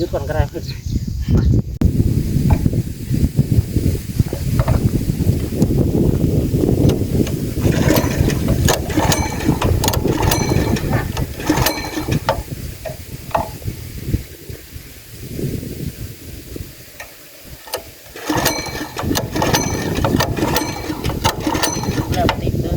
ຢູ່ກ່ອນກໍໄດ້. ແລ້ວບໍ່ຕິດເດີ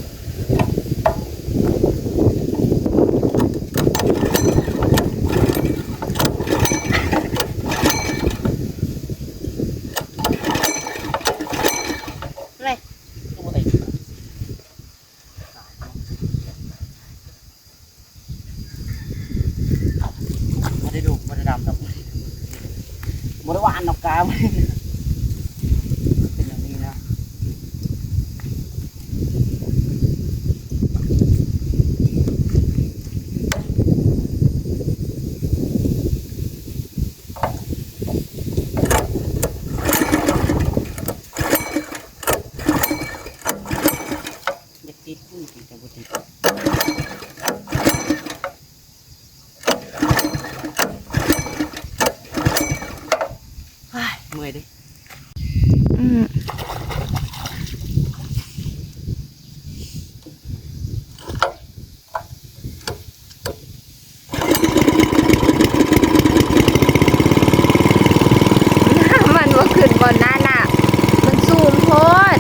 ແລ້ວ ຄືບໍ່ຕິດ. ບໍ່ໄດ້ດຸ ບໍ່ໄດ້ດຳດອກ ບໍ່ໄດ້ຫວ່ານດອກກາ ເປັນຢ່າງນີ້ນະ. ຢາກຕິດ ໂອ້ຍ ຕິດແຕ່ບໍ່ຕິດ ເມື່ອຍເດ້ ອືມ. ນ້ຳມັນບໍ່ຂຶ້ນບ່ອນນັ້ນນະ ມັນສູງໂພດ.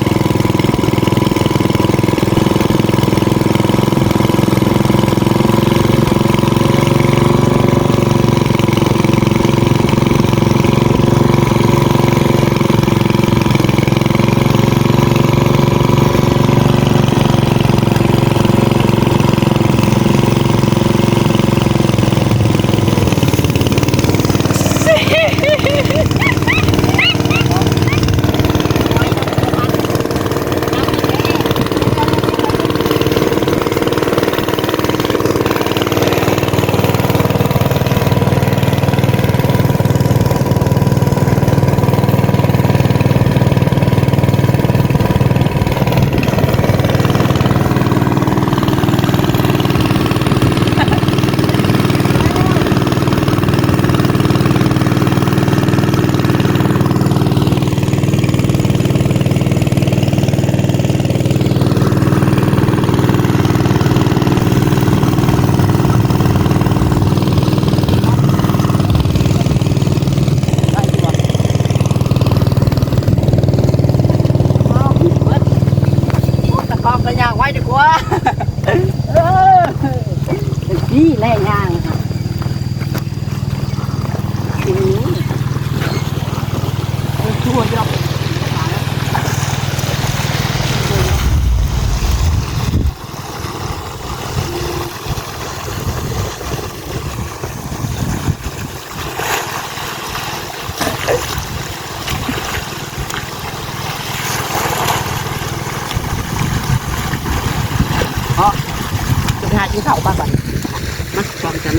ຕະກອງກໍຍ່າງໄວດີກວ່າ ເອີ ນີ້ແຫຼະຍ່າງ ໂອ້ຍ ໂອ້ຍ ໂອ້ຍ. ເນາະ ໄປຫາກິນເຂົ້າກ່ອນບັດນີ້ ມາ ພ້ອມກັນ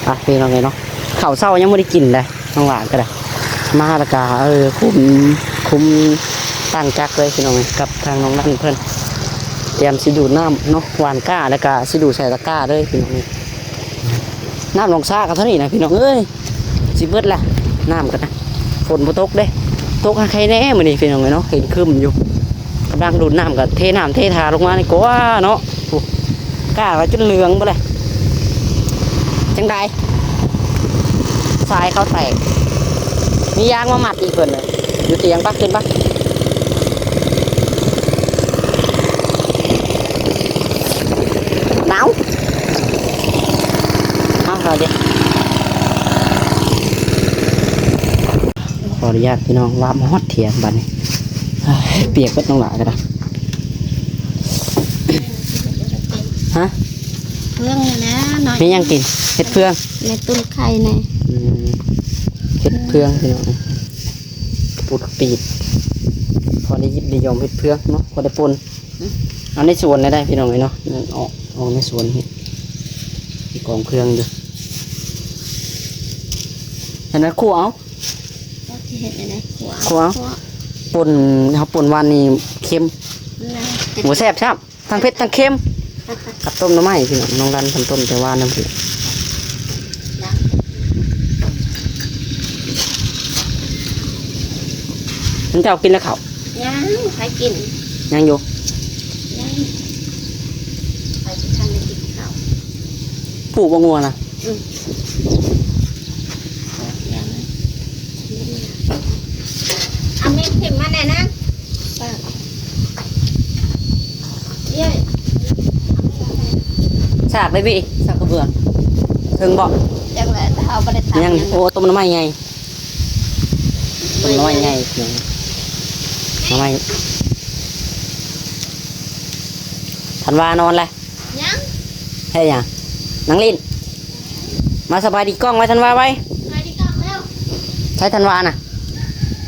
ອ່ະ ພີ່ນ້ອງເອີຍເນາະ ເຂົ້າເຊົ້າຍັງບໍ່ໄດ້ກິນເດ້ ນ້ອງຫຼ້າກໍໄດ້ ມາແລ້ວກໍ ເອີ ຄຸມ ຄຸມຕັ້ງຈັກເລີຍພີ່ນ້ອງເອີຍ ກັບທາງນ້ອງນັນເພິ່ນ ຕຽມຊິດູດນ້ຳເນາະ ຫວ່ານກ້າ ແລ້ວກໍຊິດູດໃສ່ຕະກ້າເລີຍພີ່ນ້ອງເອີຍ. ນ້ຳໜອງຊາກໍເທົ່ານີ້ນະພີ່ນ້ອງເອີຍ ຊິເບິດລະ ນ້ຳກໍນະ ຝົນບໍ່ຕົກເດ້ ຕົກໃຫ້ໄຄແດ່ມື້ນີ້ພີ່ນ້ອງເອີຍເນາະ ເຫັນຄຶ້ມຢູ່ ກຳລັງດູດນ້ຳ ກໍເທນ້ຳເທທ່າລົງມານີ້ກວ່າເນາະ. ໂອ້ ກ້າກໍຈົນເຫຼືອງເບິດເລີຍ ຈັ່ງໃດ ສາຍເຂົາແຕກ ມີຢາງມາມັດອີກເພິ່ນ ຢູ່ຕຽງປະ ຂຶ້ນປະ ໜາວ ເອົາ ເອົາເດ້ ຂໍອະນຸຍາດພີ່ນ້ອງ ວາບມາຮອດຖຽງບັດນີ້ ເອີຍ ປຽກເບິດນ້ອງຫຼ້າກໍໄດ້ ຮະ ເຟືອງນີ້ແຫຼະ ໜ້ອຍ ມີຫຍັງກິນ ເຮັດເຟືອງ ແມ່ຕຸ້ນໄຂ່ແດ່ ອືມ ເຮັດເຟືອງພີ່ນ້ອງ ປຸດປີດ ພໍໄດ້ຢິບໄດ້ຢອມເຮັດເຟືອງເນາະ ພໍໄດ້ປົ່ນ ອືມ ເອົາໃນສວນໄດ້ພີ່ນ້ອງເອີຍເນາະ ອອກ ອອກໃນສວນເຮັດ ມີກອງເຄື່ອງຢູ່ ອັນນັ້ນຂົ້ວເອົາ ຊິເຮັດແນວໃດ ຂົ້ວ ຂົ້ວເອົາ ຂົ້ວ ປົ່ນ ເຮົາປົ່ນຫວານນີ້ເຄັມ ແລ້ວ ບໍ່ແຊບຊ້ຳ ທັງເຜັດທັງເຄັມ ກັບຕົ້ມໜໍ່ໄມ້ພີ່ນ້ອງ ນ້ອງລັນເພິ່ນຕົ້ມແຕ່ວານນຳ ພີ່ ເຈົ້າກິນແລ້ວເຂົ້າ? ຍັງ ໃຜກິນ? ຍັງຢູ່? ຍັງ ໃຜຊິທັນໄດ້ກິນເຂົ້າ? ຜູກບໍ່ງົວນະ? ອືມ ເອົາມີດຖິ້ມມາແດ່ນະ. ສາກເດ້ພີ່ ສາກກະເບືອ ເທິງບໍ່? ຈັ່ງແຫຼະ ເຮົາບໍ່ໄດ້ທຳ ຍັງ ຍັງ ໂອ້ ຕົ້ມໜໍ່ໄມ້ໃຫຍ່ ຕົ້ມໜໍ່ໄມ້ໃຫຍ່ ໜໍ່ໄມ້ ທັນວານອນແລ້ວ. ຍັງ ເຮັດຫຍັງ? ນັ່ງຫຼິ້ນ. ມາສະບາຍດີກ້ອງໄວ້ ທັນວາໄວ້. ສະບາຍດີກ້ອງແລ້ວ. ໃສທັນວານະ?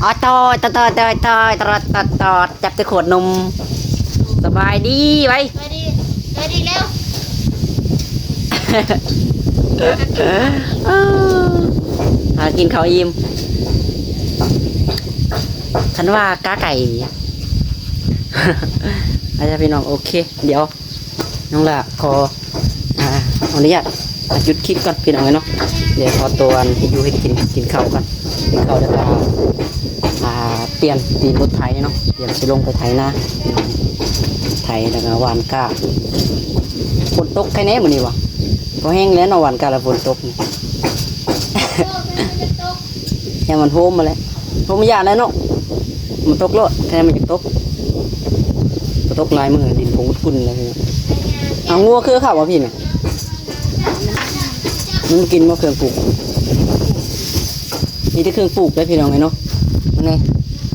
ອໍ ຕອຍ ຕອຍ ຕອຍ ຕອຍ ຕອຍ ຕອດ ຕອດ ຕອດ ຈັບແຕ່ຂວດນົມ. ສະບາຍດີໄວ້. ສະບາຍດີ ສະບາຍດີແລ້ວ. ຫາກິນເຂົ້າອີ່ມ. ທັນວາກາໄກ່. ອາ ພີ່ນ້ອງ ໂອເຄ ດຽວ ນ້ອງຫຼ້າຂໍ ອາ ຂໍອະນຸຍາດ ອາ ຢຸດຄລິບກ່ອນພີ່ນ້ອງເອີຍເນາະ. ດຽວຂໍຕົວ ອັນ ເຮັດຢູ່ເຮັດກິນ ກິນເຂົ້າກ່ອນ ກິນເຂົ້າແລ້ວກໍ ອາ ປ່ຽນຕີນລົດໄຖເນາະ. ດຽວຊິລົງໄປໄຖນາ ໄຖແລ້ວກໍຫວ່ານກ້າ. ຝົນຕົກໃຄແນ່ມື້ນີ້ຫວາ? ບໍ່ແຮງແລ້ວເນາະ ຫວ່ານກ້າແລ້ວຝົນຕົກນີ້. ແຮງມັນໂຮມມາແລ້ວ ໂຮມມາຢ້ານແລ້ວເນາະ. ມັນຕົກໂລດ ແທ້ມັນຈະຕົກ ບໍ່ຕົກຫຼາຍມື້ ດິນຜົງຂຸ່ນເລີຍ. ເອົາ ງົວຄືເຂົ້າບໍ່ພີ່ນະ? ມັນບໍ່ກິນບໍ່ເຄື່ອງປູກ? ມີແຕ່ເຄື່ອງປູກເດ້ພີ່ນ້ອງເອີຍເນາະ. ນີ້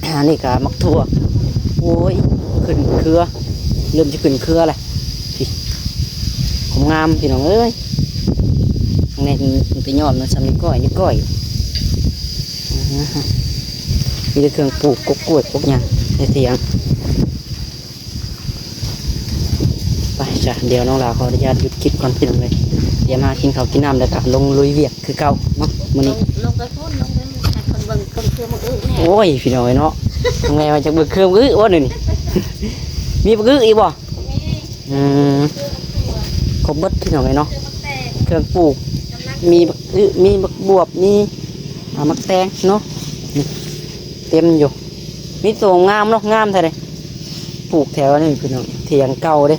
ອັນນີ້ກໍໝາກຖົ່ວ ໂອ້ຍ ຂຶ້ນເຄືອ ເລີ່ມຈະຂຶ້ນເຄືອແລ້ວ. ນີ້ ຄວາມງາມພີ່ນ້ອງເອີຍ. ນີ້ ມັນໄປຍອດມັນສ່ຳນິ້ວກ້ອຍ ນິ້ວກ້ອຍ. ມີແຕ່ເຄື່ອງປູກ ກົກກ້ວຍ ກົກຫຍັງໃນຖຽງ. ໄປຈ້ະ ດຽວນ້ອງຫຼ້າຂໍອະນຸຍາດຢຸດຄລິບກ່ອນພີ່ນ້ອງເອີຍ. ຕຽມຫາກິນເຂົ້າກິນນ້ຳ ແລ້ວກໍລົງລຸຍວຽກຄືເກົ່າເນາະມື້ນີ້. ລົງ ລົງໄປພຸ້ນ ລົງໄປພຸ້ນ ໃຫ້ເພິ່ນເບິ່ງເຄື່ອງມືອຶແດ່. ໂອ້ຍ ພີ່ນ້ອງເອີຍເນາະ ນ້ອງແມ່ວ່າຈະເບິ່ງເຄື່ອງມືອຶບໍ່ນີ້? ມີບັກອຶອີກບໍ່? ອືມ ຄົບເບິດພີ່ນ້ອງເອີຍເນາະ ເຄື່ອງປູກ. ມີບັກອຶ ມີບັກບວບ ມີ ອ່າ ໝາກແຕງເນາະ ນີ້ ເຕັມຢູ່. ມີໂຕງາມເນາະ ງາມແທ້ເດ້. ປູກແຖວນີ້ພີ່ນ້ອງ ຖຽງເກົ່າເດ້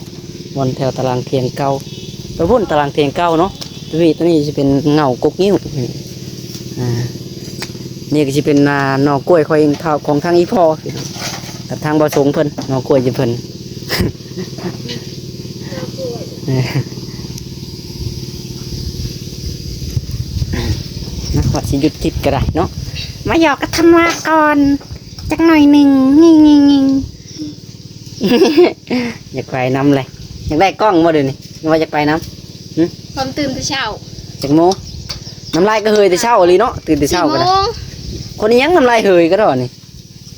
ບ່ອນແຖວຕາລາງຖຽງເກົ່າ. ໄປພຸ້ນຕາລາງຖຽງເກົ່າເນາະ. ໂຕນີ້ ໂຕນີ້ຊິເປັນເຫງົາກົກງິ້ວ. ອ່າ ນີ້ກໍຊິເປັນ ອ່າ ໜໍ່ກ້ວຍຂອງ ຂອງທາງອີ່ພໍ່ພີ່ນ້ອງ ກັບທາງບ່າວສົງເພິ່ນ ໜໍ່ກ້ວຍຢູ່ເພິ່ນ. ນະ ວ່າຊິຢຸດຄລິບກໍໄດ້ເນາະ ມາຫຍອກກັບທັນວາກ່ອນຈັກໜ້ອຍໜຶ່ງ. ຍິງໆໆ ຢາກໄປນຳແຫຼະ. ຢາກໄດ້ກ້ອງບໍ່ດຽວນີ້ ຫຼືວ່າຢາກໄປນຳ? ຫຶ ຄວາມຕື່ນແຕ່ເຊົ້າ. ຈັກໂມງ? ນ້ຳລາຍກະເຫີຍແຕ່ເຊົ້າອີ່ຫຼີເນາະ ຕື່ນແຕ່ເຊົ້າກໍໄດ້. ຄົນອີ່ຫຍັງນ້ຳລາຍເຫີຍກະດອກນີ້?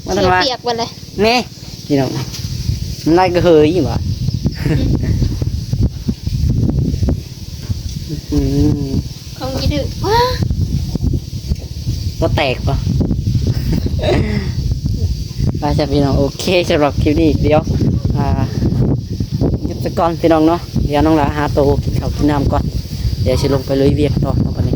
ວ່າທັນວ່າ ເປີກເບິດເລີຍ ແນ່ ພີ່ນ້ອງ ນ້ຳລາຍກະເຫີຍອີ່ຫວາ? ອືມ ຂອງອີ່ດື້ ວ້າ ບໍ່ແຕກບໍ່? ໄປຊະພີ່ນ້ອງ ໂອເຄ ສຳລັບຄລິບນີ້ ດຽວ ອ່າ ຢຸດໄປກ່ອນພີ່ນ້ອງເນາະ. ດຽວນ້ອງຫຼ້າຫາໂຕກິນເຂົ້າກິນນ້ຳກ່ອນ ດຽວຊິລົງໄປລຸຍວຽກຕໍ່ເນາະບັດນີ້.